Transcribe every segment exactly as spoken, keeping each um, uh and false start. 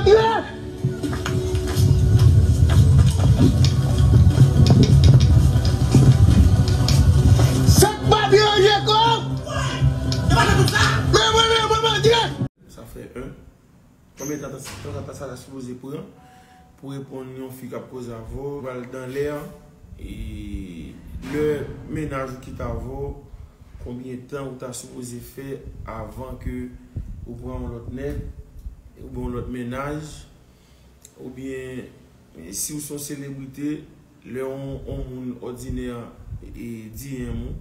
Sa k pa deranje kò w? Men mwen menm, mwen mande. Sa fè en. Konbyen tan, tan, tan, tan sa ta sipoze pran pou reponn yon fi k ap koze avè w? Pral dan lè, e lè mennaj ou kite avè w, konbyen tan ou ta sipoze fè avan ke ou pran yon lòt nèg, oubyen yon lòt mennaj, oubyen, e, si w se yon selebrite, lè yon, yon moun òdinè, e, D M ou,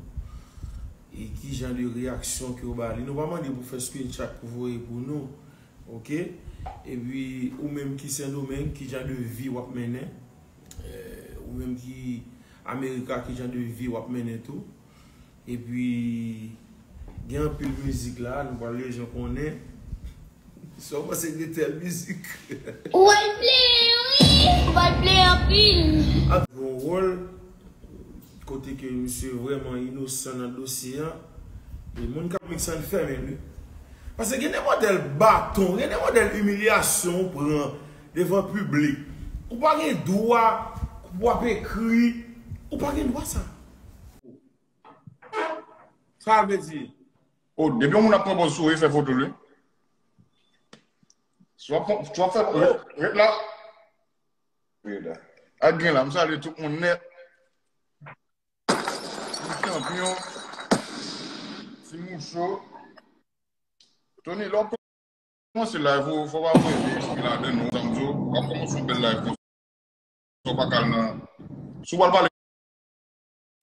e ki jan de reyaksyon ke w ba li? Nou pa mande pou fè screenshot pou voye pou nou, oke? Epi, ou menm ki Sendomeng, ki jan de vi w ap mennen? Eh, ou menm ki Amerika, ki jan de vi w ap mennen tou? Epi, gen anpil mizik la, nou pral bezwen konnen. Sa w panse de tèl mizik? Ou pral pleye, wi! Ou pral pleye anpil. Ap jwe yon wòl kote ke misye vrèman inosan nan dosye a. E moun k ap miks an fèmen li. Paske gen de mòdèl baton, gen de mòdèl imilyasyon ou pran devan piblik. Ou pa gen dwa pou ap ekri, ou pa gen dwa sa. Sa vle di? Oh, depi yon moun ap pran pòz sou ou, fè foto li. Si w ap, si w ap fè, ret, ret la. Ret la. Ak gen la, m salye tout moun nèt. Ti chanpyon. Ti moucho. Tony, lè w ap kòmanse live ou, fò w pa voye vye espri ladann, ou, sa m di w, w ap kòmanse yon bèl live konsa, w pa ka al nan, si w pral pale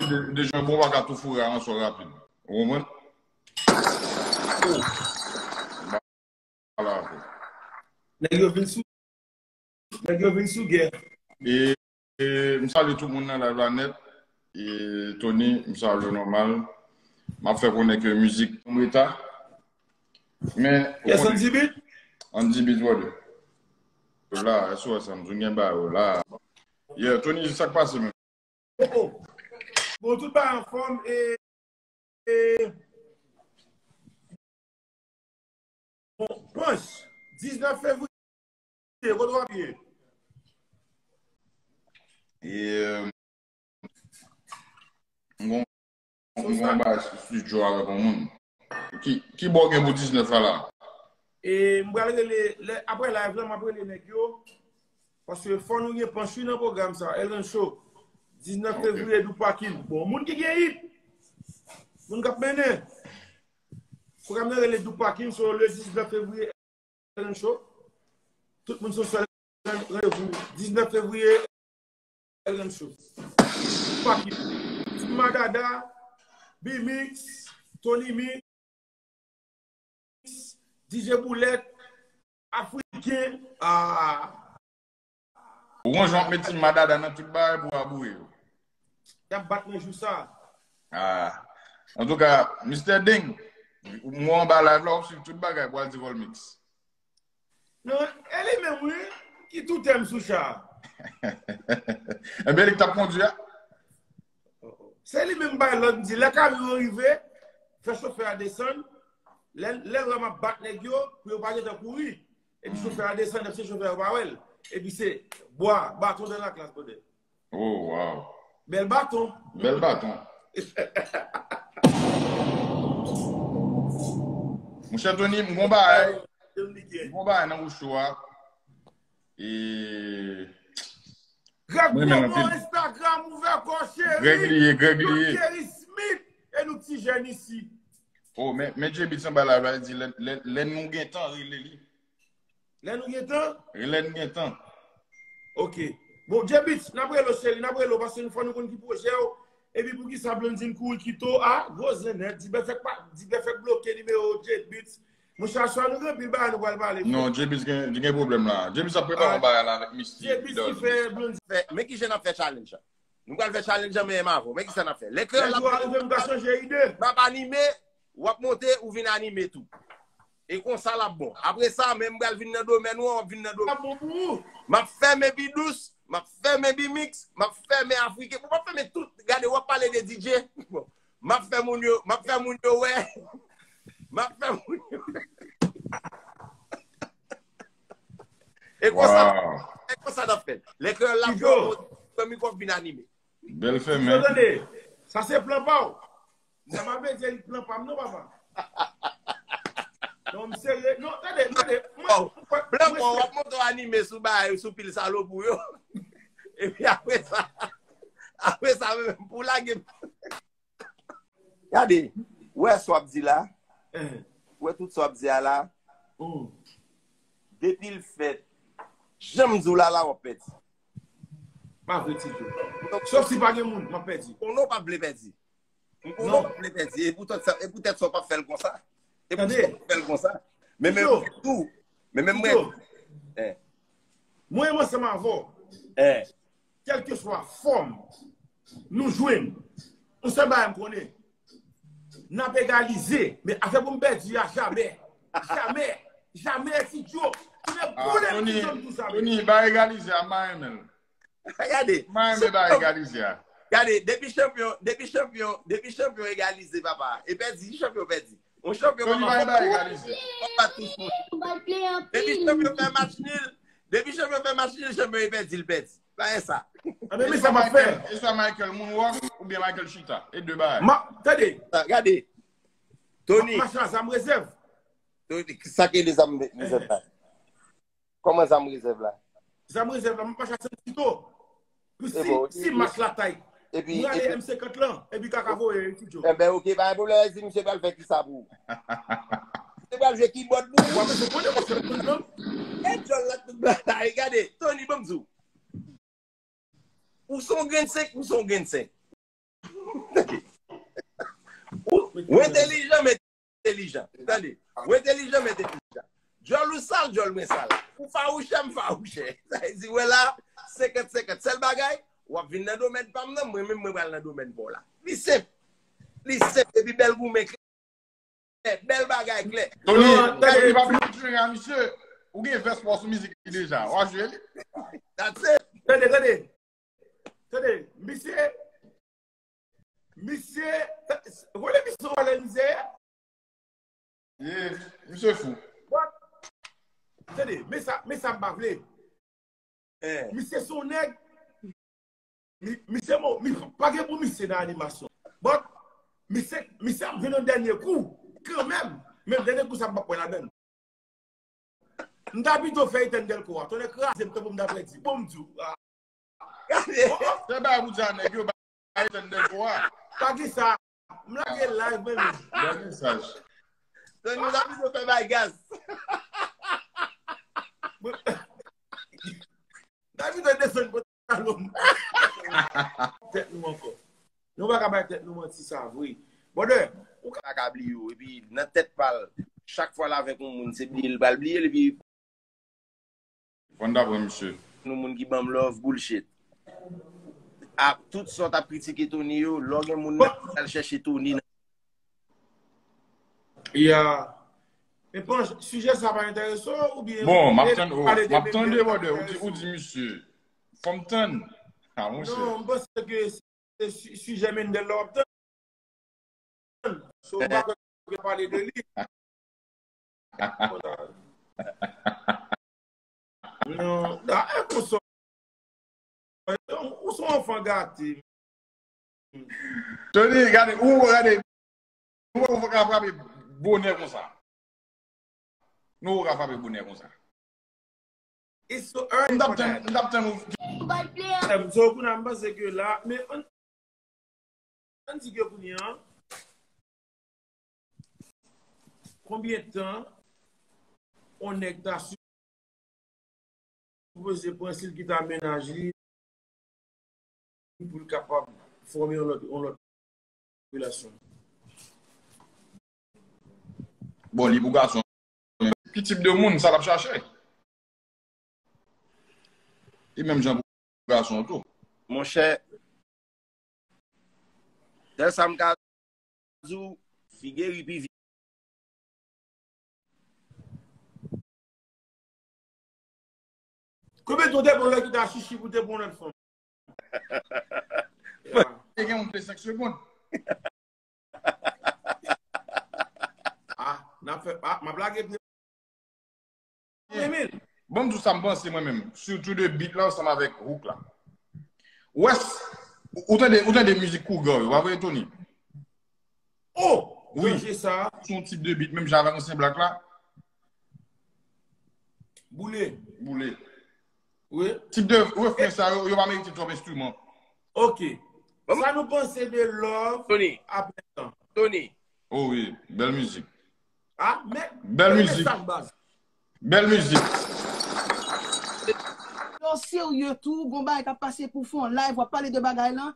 de, de jan bon, w pa ka tou foure a ansò rapid. Ou konprann? Oh. Ala afè. Nèg yo vin sou, nèg yo vin sou gè. E, e, m salye tout moun nan live la nèt. E, Tony, m salye w nòmal. M ap fè konnen ke mizik ann reta. Men, ou konnen. Yes, Andy Beat? Andy Beat, brother. La, S O S, m di w gen bagay la. Yeah, Tony, sa k pase, menm? Oh, oh. Bon, tout bagay anfòm e, e, bon, Panch, diznèf fevriye, kote w ap ye? E, euh, m gon, m gon bagay sou studio avèk yon moun. Ki, ki bò w gen pou diznèf la la? E m pral rele, lè, apre live la, m ap rele nèg yo. Paske fò nou gen Panch wi nan pwogram sa. Elran Show. Diznèf fevriye, Dupakin. Bon, moun ki gen hit. Moun k ap mennen. Pwogram nan rele Dupakin, so le diznèf fevriye, Elran Show. Tout moun se yon sèl randevou. Diznèf fevriye, Elran Show. Dupakin. Ti Madada, B-Mix, Tony Mix, D J Boulèt, Afriken. Ah. Ou konn jan w ap met Ti Madada nan tout bagay pou w abouye yo. Y ap bat nan jou sa. Ah. Antouka, Mistè Deng, mwen anba live la, w ap swiv tout bagay pou w al di Volmix. Non, e li menm, wi, ki toute m sou cha a. Enben, li k t ap kondui a. Se li menm bay lòd, m di, lè kamyon an rive, fè chofè a desann. Lè, lè lòm ap bat nèg yo, pou yo pa gentan kouri. Epi chofè a desann, epi se chofè a pa wè l. Epi se bwa, baton dans la classe, brother. Oh, wow. Bèl baton. Bèl baton. Monchè Tony, m gon bagay. M gon bagay nan wouch ou a. E Greg Promo, Instagram, ouvè kò, cheri. Greg li ye, Greg li ye. Don Kerry Smith, e nou ti jèn isi. Oh, men, men J-Beatz anba live la, li di lè, lè, lè nou gen tan, rele li. Lè nou gen tan? Lè n gen tan. Ok. Bon, J-Beatz, n ap rele w, cheri, n ap rele w, paske nou fò nou konn ki pwojè w. Epi poukisa Blondine kouri kite w a, gwo zen nèt, Dibè fèk pa, Dibè fèk bloke nimewo J-Beatz. Monchè, aswè a nou gen anpil bagay nou pral pale, frè. Non, J-Beatz gen, li gen pwoblèm la. J-Beatz ap prepare yon bagay la avèk Misty. J-Beatz ki fè Blondine. Fè, men ki jan n ap fè challenge la? Nou pral fè challenge an menm avè w. Men kisa n ap fè? Lè kreyòl ap pale, m ap anime, w ap monte, ou vin anime tou. E konsa l ap bon. Apre sa, men m pral vin nan domèn ou an, w ap vin nan domèn. L ap bon pou ou. M ap fèmen Bidous, m ap fèmen Bimix, m ap fèmen Afriken. Bon, m ap fèmen tout. Gade, w ap pale de D J. Bon, m ap fè moun yo, m ap fè moun yo wè. M ap fè moun yo wè. E konsa, e konsa n ap fè. Lè kreyòl la fè yon mo, fè mikwo vin anime. Bèl fè men. Tande, sa se plan pa w. Sa pa vle di li plan pa m non, papa. Non, m serye. Non, tande, tande. Mwen, mwen, plan pa w, w ap monte w anime sou bagay, sou pil salopri yo. Epi apre sa, apre sa, menm pou lage. Gade, ou wè sa w ap di la? Ou wè tout sa w ap di a la? Depi l fèt, jan m di w la, la w ap pèdi. Pa vre, Ti Djo. Sof si pa gen moun, m ap pèdi. Konnen w p ap vle pèdi. M konnen w p ap vle pèdi. E poutèt sa, e poutèt sa w p ap fè l konsa. E poutèt sa w p ap fè l konsa. Men men tou. Men men mwen. Mwen ansanm avè w. Kèlkeswa fòm nou jwenn, yon sèl bagay m konnen. N ap egalize. Men afè pou m pèdi a, jamè. Jamè. Jamè, Ti Djo. Tounen boule m, Ti Djo, m di w sa. Tony, bay egalize a, m pa renmen l. Gade. M pa renmen bay egalize a. Gade, depi chanpyon, depi chanpyon, depi chanpyon egalize, papa. E pèdi, chanpyon pèdi. Yon chanpyon pa bay egalize. Depi chanpyon fè match nil, depi chanpyon fè match nil, chanpyon e pèdi, l pèdi. Pa gen sa. Anben, men sa m ap fè. E swa Michael Moonwalk oubyen Michael Chita. E de bagay. Ma, tande. Gade. Tony. Match la, zam rezèv. Tony, sa k rele zam rezèv la? Kòman zam rezèv la? Zam rezèv la, m pa chache Tito. Pou si, si match la tay. Mwen ale M senkant lan, epi kaka voye Ti Djo. Enben, oke, pa gen pwoblèm, si misye pral fè kisa pou ou? Misye pral jwe kibòd pou ou? W ap bezwen konnen, monchè, moun nan. E djòl la tout bagay. Gade, Tony, ban m di w. Ou se yon grenn senk, ou se yon grenn senk. Ou, ou entelijan, men entelijan. Tande. Ou entelijan, men entelijan. Djòl ou sal, djòl mwen sal. Ou fawouchè, m fawouchè. Sa vle di, wè la, senkant senkant. Sèl bagay, w ap vin nan domèn pa m nan, mwen menm, mwen pral nan domèn pa w la. Li senp. Li senp. Epi bèl goumen klè. Bèl bagay klè. Tony, Tony, pa vin jere a misye. Ou gen vès pa w sou mizik li deja. W a jwe li. That's it. Tande, tande. Tande, misye, misye, wole misye, wole misye. Ye, misye fou. What? Tande, men sa, men sa m pa vle. Misye se yon nèg, mi, misye mo, mi pa gen pou misye nan animasyon. But, misye, misye ap jwenn yon dènye kou, kanmenm. Men dènye kou sa m p ap pran ladann. M ta pito fè Etèn Dèlko a. Tonnè kraze m tankou m ta pèdi. Bon, m di w. Ah. Se bagay pou di a nèg yo, bagay Etèn Dèlko a. Pa ki sa. M lage live, men. Bèl mesaj. Tony, m ta pito fè bagay gas. M ta pito desann pantalon m. Tèt nou ankò. Nou pa ka bay tèt nou manti, sa vre. Brother, ou ka ka bliye yo. Epi, nan tèt pa l, chak fwa l avèk yon moun, se bliye l pral bliye l, epi Fò n ta pran misye. Nou moun ki ban m love, bullshit. A, tout sa w t ap kritike Tony yo, lè w gen moun nan ki al chèche Tony nan. Ya. Men bon, sijè sa pa enterese w oubyen. Bon, m ap tann, oh, m ap tande, brother, ou di, ou di misye. Fò m tann. Ah, monchè. Non, m panse ke se si-, sijè Mendel la w ap tann. So, ou pa kwè yo pale de li. Non, a, e konsa. Ou se yon anfan gate. Tony, gade, ou gade, ou ka frape bonè konsa. Nou ka frape bonè konsa. It's so early for that. M t ap tann, m t ap tann ou. So, kounye a, m panse ke la, men ann, ann di ke kounye a, konbyen tan yon nèg ta sipoze pran si l kite a mennaj li pou l kapab fòme yon lòt, yon lòt relasyon. Bon, li pou gason. Ki tip de moun sa l ap chache? E menm jan pou gason tou. Monchè, sèl sa m ka di w, fi geri pi vit. Konbyen tan w te pran lè ki ta chichi pou te pran lòt fanm? Te gen moun te senk segonn. Ah, n ap fè, ah, m ap lage pye. Emil. m di w sa m panse mwen menm. Sitou de beat la ansanm avèk hook la. Wès, ou tande, ou tande mizik Kougan yo, pa vre, Tony? Oh! Wi. Danje sa. Se yon tip de beat, menm jan avèk ansyen Black la. Boule. Boule. Wi. Tip de refren sa yo, yo pa merite twòp enstriman. Ok. Sa nou panse de Love Tony. Apretan? Tony. Oh wi, bèl mizik. Ah, men, bèl mizik. Sa baz. Bèl mizik. Yo serye tou, gon bagay k ap pase pou fè yon live, w ap pale de bagay lan.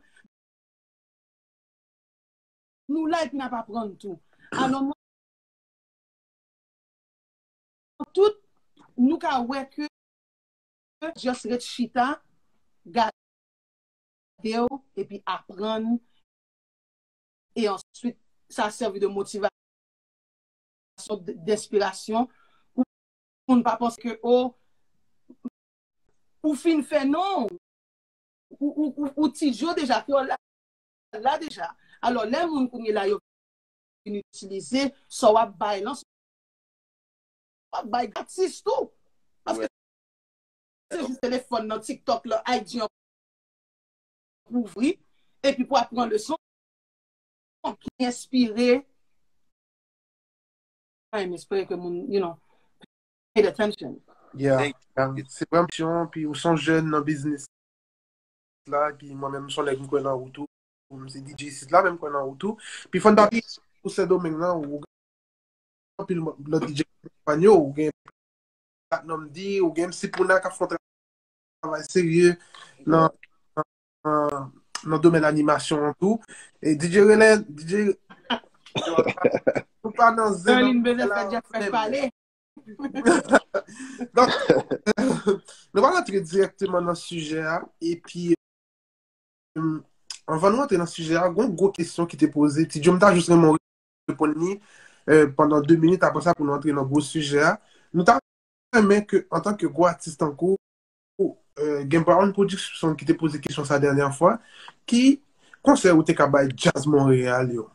Nou la epi n ap aprann tou. Alò, mwen, tout, nou ka wè ke just ret chita, gade w, epi aprann, e answit, sa sèvi de motivasyon, d- denspirasyon, pou moun pa panse ke, oh, ou fin fè non, ou, ou, ou, ou ti Djo deja, ke w la, la deja. Alò, lè moun kounye la yo vin itilize sa w ap bay lan, w ap bay gratis tou. Paske se jis telefòn nan, TikTok la, I G an pou ouvri, epi pou aprann leson ki enspire. Mwen espere ke moun, you know, paid attention. Yeah, yeah. Se vrèman yon, pi ou se yon jèn nan biznis la, pi mwen menm, m se yon nèg m kwè nan ou tou. M se D J isit la, men m kwè nan ou tou. Pi fò n pa bliye, ou Sendomeng lan, ou gen anpil lòt D J Espanyo, ou gen Platinum D, ou gen M C Puna k ap fè yon travay serye nan, nan, nan domèn animasyon an tou. E D J Relen, D J, nou pa nan zen. Sterling bezwen fè Jeff Fèk pale. Donk, nou va rantre dirèkteman nan sijè a, epi, anvan nou rantre nan sijè a, gon gwo kesyon ki te poze, Ti Djo, m ta jis renmen w reponn li, eh, pandan de minit, apre sa, pou nou antre nan gwo sijè a. Nou ta renmen ke, antanke gwo atis tankou, eh, gen Brown Production ki te poze kesyon sa dènyè fwa, ki konsèy ou te ka bay djaz Monreyal yo?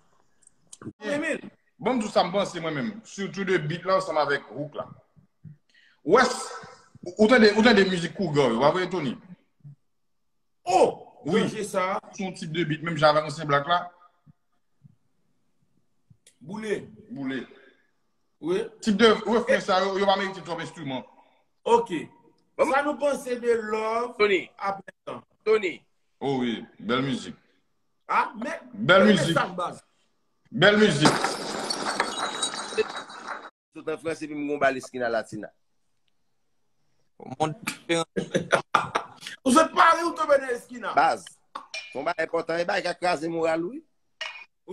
Bon, m di w sa m panse mwen menm, sitou de beat la ansanm avèk hook la. Wès, ou tande, ou tande mizik Kougan yo, pa vre, Tony? Oh! Wi. Danje sa. Se yon tip de beat, menm jan avèk ansyen Black la. Boule. Boule. Wi. Tip de refren sa yo, yo pa merite twòp enstriman. Ok. Sa nou panse de Love Tony. Apretan? Tony. Oh wi, bèl mizik. Ah, men, bèl mizik. Sa baz. Bèl mizik. Sot an Frans epi m gon bal Eskina Latina. Yon mond diferan. Ou sot pale ou tonbe nan Eskina. Baz. Konba enpòtan, e bagay ka kraze moral ou, wi.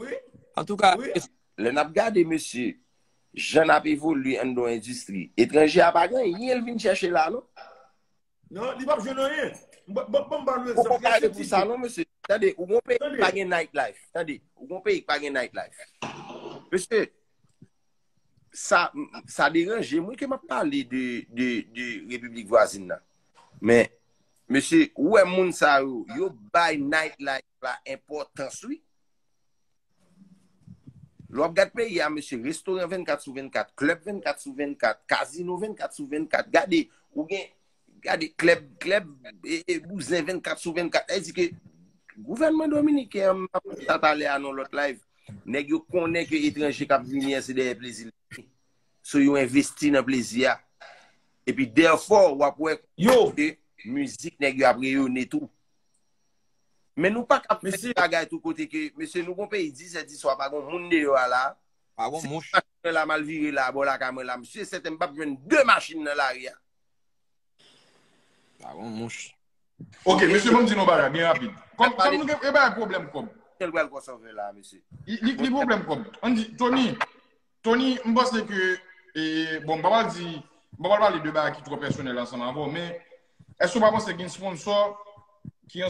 Wi. Antouka, wi. Lè n ap gade, mesye, jan n ap evolye anndan yon endistri, etranje a pa gen anyen l vin chèche la, non. Non, li p ap jwenn anyen. Bon, bon, bon, ban nou egzanp. Ou pale pou sa, non, mesye. Tande, ou gon peyi ki pa gen night life. Tande, ou gon peyi ki pa gen night life. Mesye, sa, sa deranje m, wi, ke m ap pale de, de, de repiblik vwazin nan. Men, mesye, ou wè moun sa yo, yo bay night life la enpòtans, wi. Lè w ap gad peyi a, mesye, restoran vennkat sou vennkat, klèb vennkat sou vennkat, kazino vennkat sou vennkat. Gade, ou gen, gade, klèb, klèb, e, e, bouzen vennkat sou vennkat. Sa vle di ke gouvènman dominiken an, m ap di sa talè a nan lòt live, nèg yo konnen ke etranje k ap vini an, se dèyè plezi l ye. So, yo envesti nan plezi a. Epi, therefore, w ap wè ke mizik nèg yo ap reyone tou. Men nou pa ka fè ti bagay tou kote ke, mesye, nou gon peyi, dizè di swa, pa gon moun deyò a la. Pa gon mouch. Si machin mwen la, m al vire la, bò lakay mwen la, m si e sèten m p ap jwenn de machin nan lari a. Pa gon mouch. Ok, mesye, ban m di nou bagay byen rapid. Kòm, kòm nou gen, e bay pwoblèm kòb. Kèl pral crossover la, mesye? Li, li, li pwoblèm kòb. Ann di, Tony, Tony, m panse ke, e, bon, m pa pral di, m pa pral pale de bagay ki twò pèsonèl ansanm avè w, men èske w pa panse gen sponsò ki